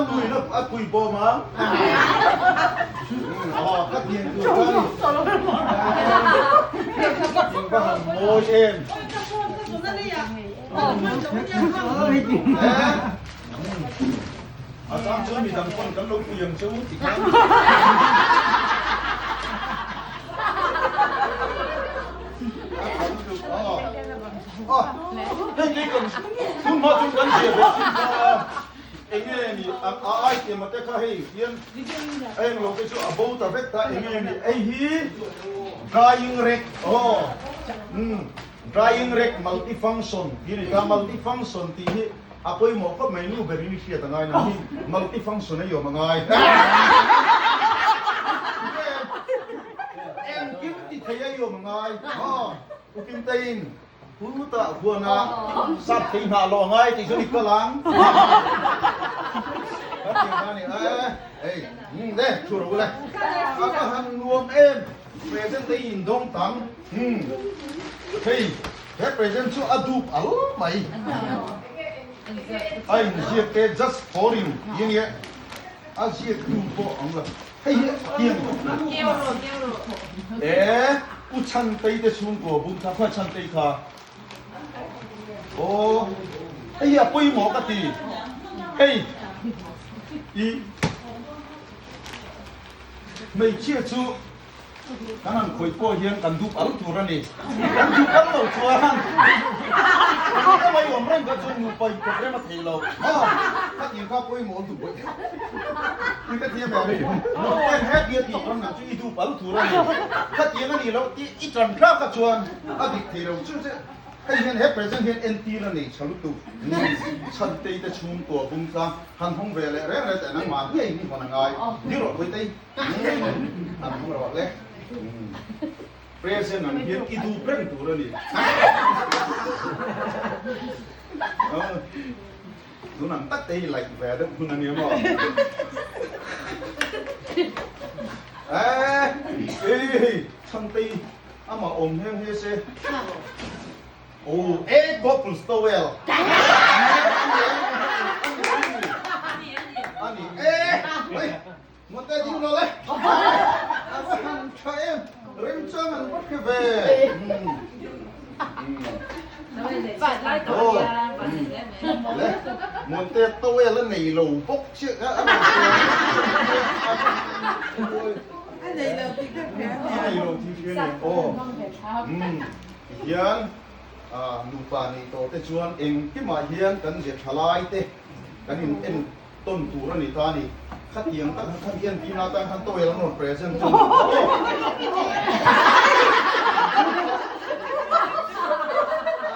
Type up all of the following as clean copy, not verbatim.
nu in a pui bawm a. Aw ka tiang tur ka ni. In va han mawi em. A chang chuan midang pawn kan lo pui ang che u ti khan. Hei kei kan tun hma chu kan zia ve thin kha a, enge ni a ai tiam a te kha hei hian a eng lo te chu a bo ta vek ta enge ni hei hi drying rack aw drying rack multi function tih a ni ta multi function tih hi a pawimawh khawp mai nu berin i hriat a ngai nang hi multi function a i awm a ngai engkim ti thei a i awm a ngai aw. Ukim tein hutah huana sap thei hna lo ngai tih chu ni kal ang. Ka ti kha ni e, ei, le, thu ro le. A ka han nuam em, present te in dawng tam. Hei, he present chu a dup al mai. A inziak te just for you tih a nia, a ziak tu pawh ang lo. Hei hi tiang e u Chhantei te chhungkaw bum kha khawi Chhantei kha aw hei hi a pawimawh ka ti hei i hmeichhia chu Kan han khawih pawh hian kan dup al tur a ni. Kan dup al lo chuan ka mai awm reng kha chuan nupa in kawp rem a thei lo. Maw? Ka tih kha pawimawh dup buai thei. I ka thiam em? Nuten he tia tih ram ang chu i dup al tur a ni. Khatiang a nih loh tih i tan thlak kha chuan a dik thei lo chu che. Hei hian he present hian entir a nei tha lutuk. Chhantei te chhungkua bung tlang han hawng ve leh reng reng teh nangmah ngei hi hawn a ngai. Ni rawh Puitei. An hmang rawh le. Present ang hian i dup reng tur a ni. Tun ang tak te hi laih ve deuh hun a nia maw? Eh, ei, Chhangtei amah awm nghe nghe se. Oh, eh, Gopal Stowell. Ani, eh, oi. Mawte ding lo le. A va han tha em. Remchang an va hre ve. Le, Mawte towel a nei lo bawk chiah kha a nei A nei lo tih ka hria nia. A nei lo tih hria nia. Aw. Tihian nupa nei tawh te chuan engkimah hian kan ze tha lai te kan in en Tawn tur a ni ta a ni. Khatiang tak kha hian tihna atan khan towel an rawn present chu a ni.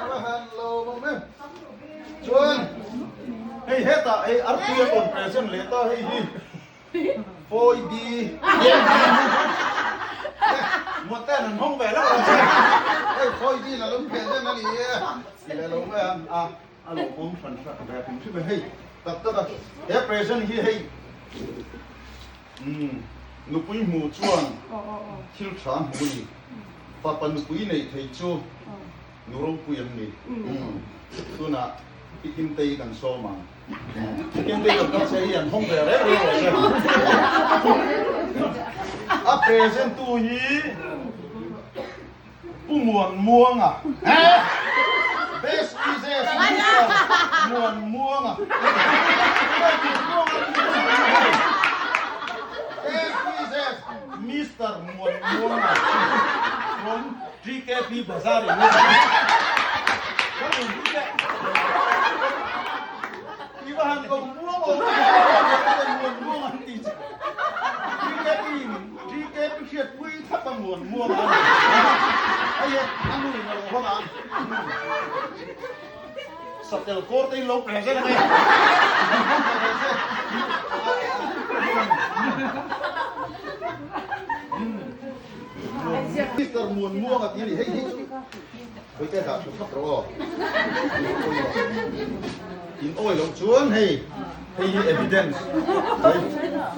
A va han lo mawm em. Chuan hei hetah hei artui an rawn present leh ta hei hi Fawi bi Muaten an hawng ve lo ang che. Hei Fawi bi la lo present a ni e. Ti leh lo mai ang a. A lo awm hran hran ve hrim hrim e hei tak tak a he present hi hei umm nupui hmu chuan thil tha hmu ni fapa nupui nei thei chu nu ropui an ni umm tunah i Kimtei kan sawm ang Kimtei kan kal che hi an hawng ve reng reng rawh se a present tu hi Pu Muan Muanga Best wishes Mister Muan Muanga Best wishes Mister Muan Muanga from GKP Bazar in I va han ko muang awm Muan Muanga an ti che GKP in GKP hriat pui Thap a muan muang a ni. Hei e, a nu in a lo hawng a. Satel kawr te in lo present ang e. Mister muan muang a ti a ni. Hei hei chu Hawite dah thu thap rawh aw. In awi loh chuan hei hei hi evidence. Hei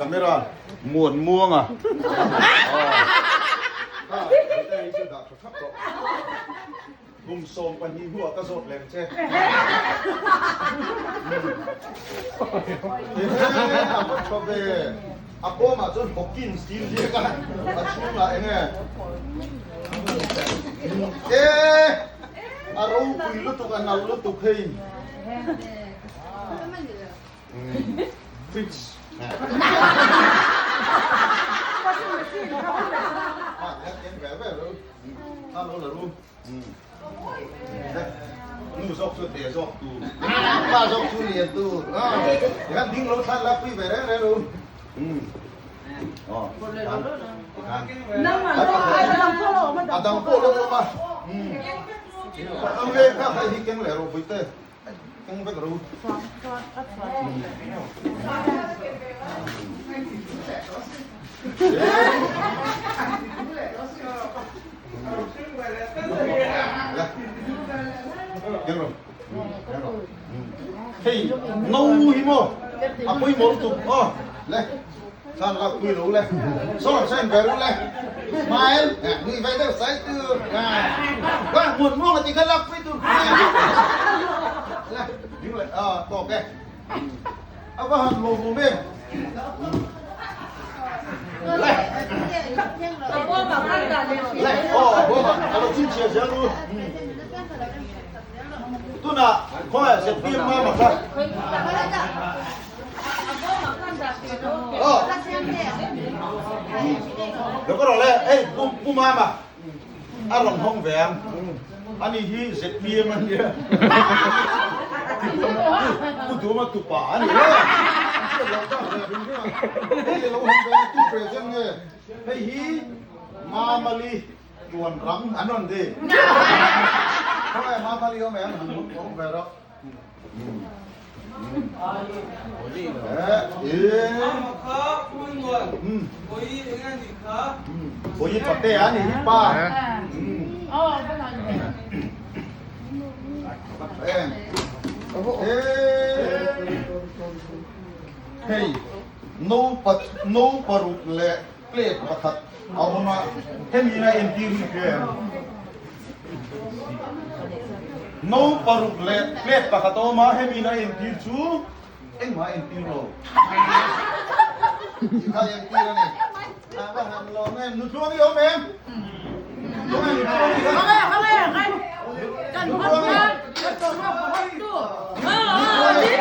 camera. Muan muang a. Kum 12 hnuah ka zawt lem che. Ehe, a va tha ve. A pawmah chuan Hawkins tih ziak a, a chhungah eng nge? E, a ropui lutuk, a nalh lutuk hei. Fridge. Nu zawk chu te zawk tu, pa zawk chu lian tu. Tikhan ding lo thlan la pui ve reng reng ru. A dang pawh lo awm a. Ang le kha hei hi keng leh rawh Puite. Keng vek ru. Hei no hi maw a pawimawh lutuk aw le chan lak pui lo le sawr sain ve ru le smile nui ve deuh sai tur wa muan muang a ti kha lak pui tur le ding le a tawk e A va han lawmawm em? Le, aw, bawma, a lo chhinchhiah zel u. Tunah khawngaih ZPM mama kha. Aw. Lo ka rawh le, hei pu pu mama. A rawn hawng ve ang. Ani hi ZPM a nia. Pu Duma tupa a ni e. Hei lo hawng ve a tu present nge. Hei hi Mamali tuan rang an rawn ti. Khawngaih Mamali awm em han hawng ve rawh. Pui pate a ni hi pa. Hei no pat no paruk leh plate pakhat a awm a, hemi na entir hi hria em? No paruk leh plate pakhat a awm a, hemi na entir chu engmah a entir lo. Tih kha entir a ni. A va han lawm em? Nutluang i awm em? Nutluang i nutluang i kha. Nutluang i. Nutluang i.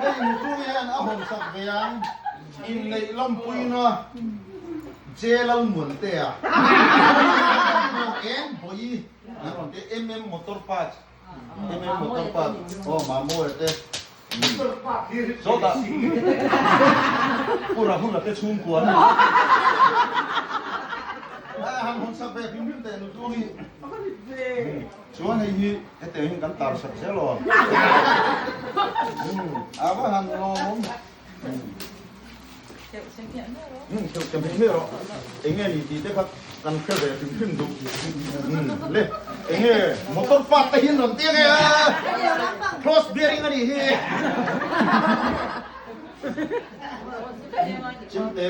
Hei Mutu hian a hawnsak ve ang inneih lawmpuina Jelalmuantea eng bawi an rawn ti MM Motor Parts MM Motor Parts aw Mamawia te Sawtah Pu Rahula te chhungkua an han hawnsak ve hrim hrim teh Nutluang hi Chuan hei hi hetiang hian kan tar sak zel aw. A va han lawmawm. Theuh ka hmeh hmeh rawh. Enge ni tih te kha kan hre ve hrim hrim duh. Le enge motor park te hian rawn tia nge a. Cross bearing a nih hi. Chimte.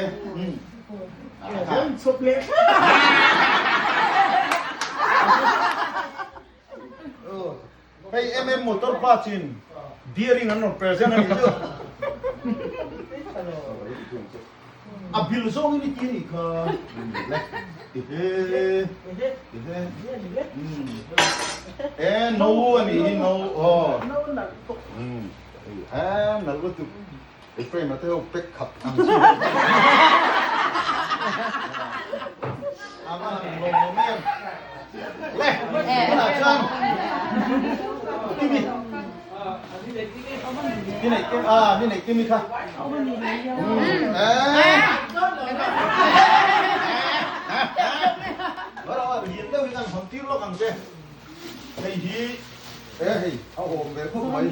Hei MM motor pa chin bearing an rawn present a nih chu. A bil zawng in i ti a nih kha. Ehe ehe e no a nih hi no aw. E nalh lutuk. Ephraim a te ho pack khat ang chi. A va han lawm lawm em. Le, tunah chuan Kimi. Ni nei Kimi, ah ni nei Kimi kha. Eh. Bara lian deuh in an hawn tir lawk ang che. Hei hi e hei a awm ve khawp mai.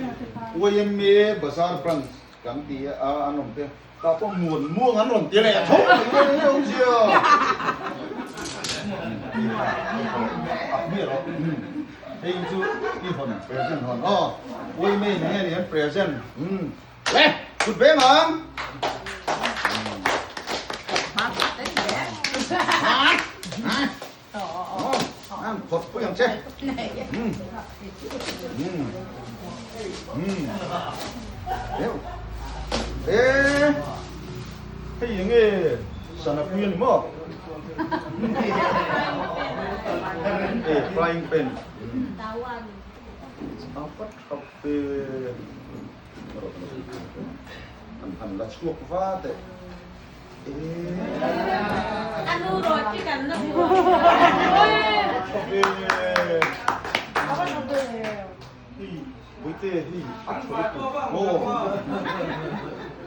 YMA Bazar Branch kan ti a an awm te. Tah pawh muan muang an rawn ti leh a tho mai mai enge awmzia. A hmeh rawh. Hei chu i hawn present hawn aw. Uai mai enge ni an present. Le kut veng ang. An phawt pui ang che. E hei enge sana pui ani maw? E frying pan. An han la chhuak va teh.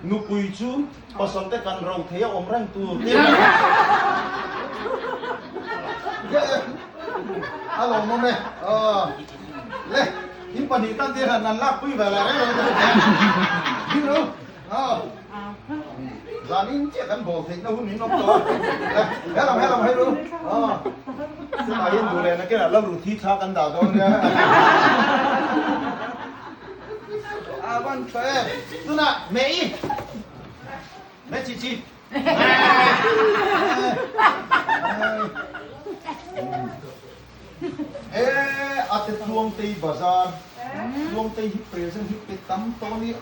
Nupui chu pasal te kan ro thei a awm reng tur te a lo awm e le in pahnih tan te hian an lakpui ve leh reng reng Zanin chiah kan bawl theihna hun in awm tawh a. Helam helam hei ru. Chutah hian duh leh nakinah lal ru thi thla kan dah dawn nia. A van tha em. Tunah mei. Mei chi chi. E a te Tluangtei bazar Tluangtei hi present hi pe tam tawh a ni.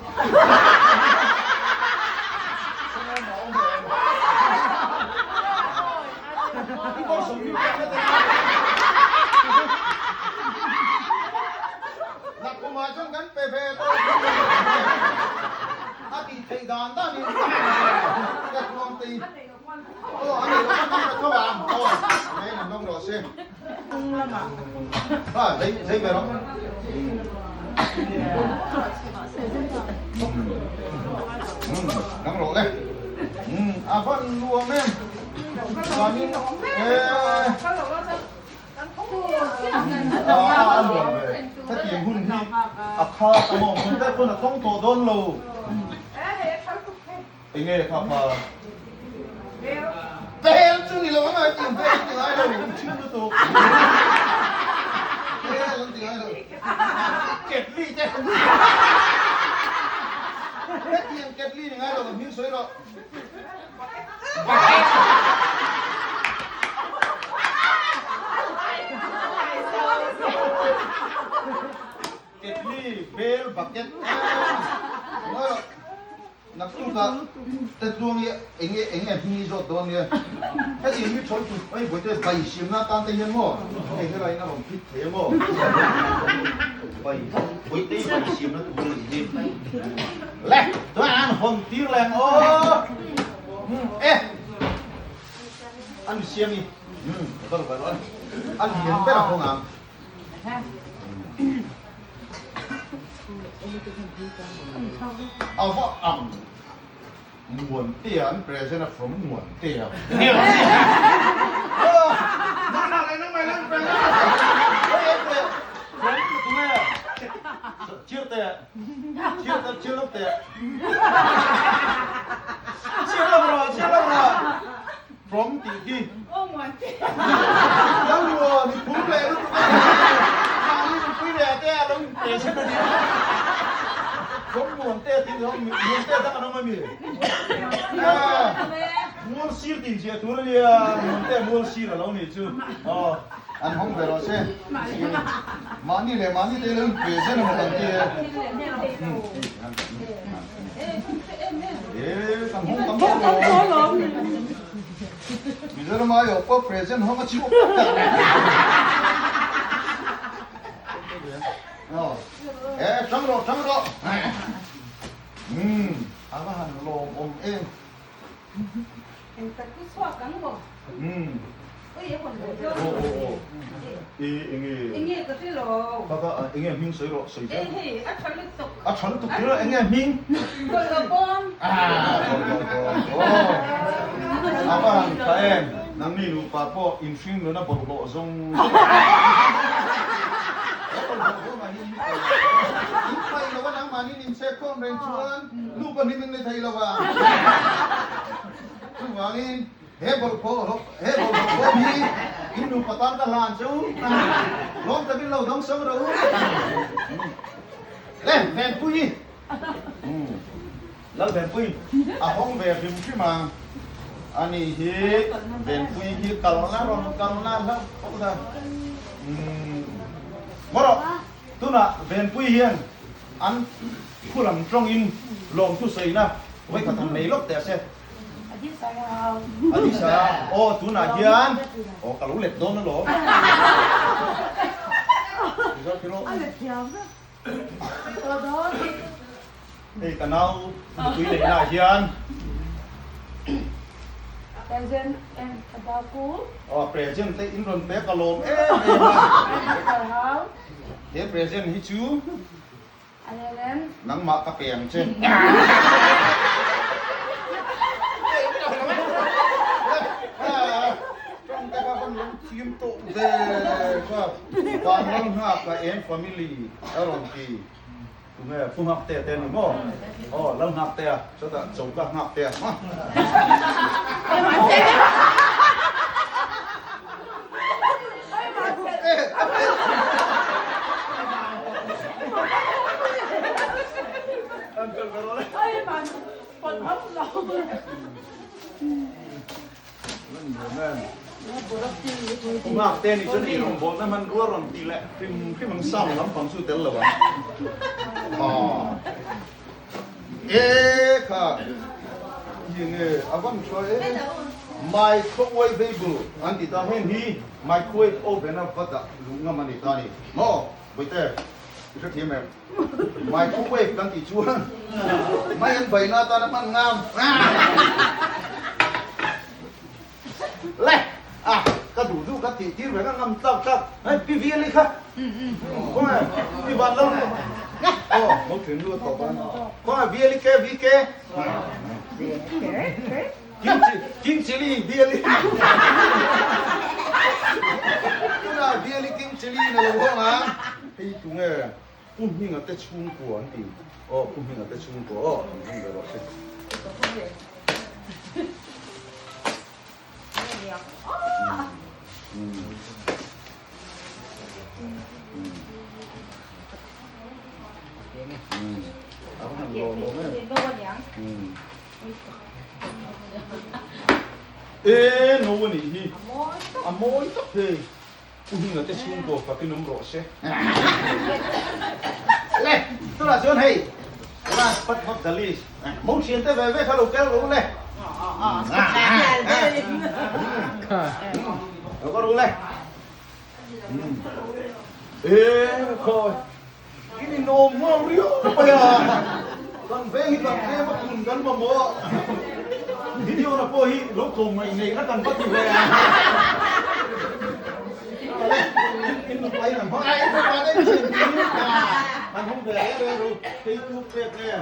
Nakumah chuan kan pe ve tawh a tih theih dan dan in Tluangtei Aw a nei lo ka hmang ta tho a aw nei an lawng rawh se ha zei zei ve rawh nang rawh le a van nuam em chuanin e a nuam ve hetiang hun hi a kha a mawng hun te pawn a tawng tawh dawn lo. Enge kha pa? Bel chu ni lo ang a tiang bel an ti ngai lo i chhim lutuk. Bel an ti ngai lo. Ketli te. Hetiang ketli ni ngai lo ka hming sawi rawh. Bucket. Ketli, bel, bucket. Ngai lo. Naktukah Tetluang hi eng nge eng nge hming hi zawt dawn nia. Heti mi thawi tut mai buaite bai siamna atan te hian maw hei helai in a rawn phit thei a maw. Bai buaite hi bai siamna tur a nih hi. Le tunah an hawn tir leng aw. E an siam hi ber ber an lian ber a hawng ang. A va ang Muantea an present a from Muantea. From tih khi. Lo luo ni phur leh lutuk a. Mahni nupui leh te a lo in pe chhen a nia. From muan te tih ni awm muan te dang an awm a mi. Mual sir tih ziah tur a nia. Muan te mual sir a lo nih chu. Aw an hawng ve rawh se. Mahni leh mahni te lo in pe zen emaw kan ti e. Mizoram ai awh pawh present hawng a chhuak tak e tang rawh tang rawh um a va han lawm awm em Eng tak chu chhuak ang maw? Um. Oi a hawn loh chuan. Aw aw aw. E enge. Enge ka hre lo. Kha kha enge hming sawi rawh sawi zel. E hei a tha lutuk. A tha lutuk tir a enge hming? Bawlhhlawh bawm. Ah bawlhhlawh bawm. Aw. A va han tha em. Nangni nupa pawh inhring nuna bawlhhlawh zawng zawng. He bawlhhlawh bawmah hian in paih lo. In paih lo a nangmahni in inchhek khawm reng chuan nu. Nupa hlim in ni thei lo a. Chuvangin he bawlhhlawh he bawlhhlawh bawm hi in nupa tan ka hlan che u. Lawm takin lo dawng so rawh u. Le Venpui. Lal Venpui a hawng ve hrim hrim a. Ani hi Venpui hi kalna rawn kalna hlauh pawh kha. Maw rawh tunah Venpui hian An khulam tawngin lawmthu sawina vawikhat han nei lawk teh a se. Adisa, Aw tunah hian aw ka lo let dawn alawm. Hei ka nau nupui neihnaah hian. Present and Adaku. Aw present te in rawn pek alawm em em a. He present hi chu nangmah ka pe ang che. Tawng te kha kan lo thiam tawh ve kha. Vanram nghak ka en family a rawn ti. Tunge pu nghak te te ni maw? Aw lal nghak te a, chutah choka nghak te a. Nghak te nih chuan ei rawngbawlna hmanrua rawn ti leh hrim hrim ang sound lampang chu tel lo ang. E kha hi nge a van tha e microwave able an ti ta heng hi microwave oven a va dah luh ngam a ni ta a ni maw Bawihte i hrethiam em microwave kan tih chuan mai an baina atan a hman ngam le a ka duh duh ka tih tir ve nga ngam tlak tlak hei pi viali kha khawnge pi van lo aw mo thin lu a tawp a khawnge viali ke vi ke Kimchi kimchili viali tunah viali kimchili na lo hawng a hei tunge Pu Hminga te chhungkua an ti. Aw, Pu Hminga te chhungkua aw, an hming ve rawh se. E, no a nih hi. A mawi tak hei. Pu Hminga te chhungkaw fakin awm rawh se. Le, tunah chuan hei, last but not the least, mo thian te ve ve kha lo tel ru le. Lo ka ru le. E, khawi, in inawm ngawm riau mai a. Kan veng hi kan veng a kun kan mamawh. Video na pawh hi lo tlawm ngaih nei na kan va ti ve a. In nupai an hawng a, in nupa te in thian tih hi an hawng ve reng reng ru. Hei chu pek nge.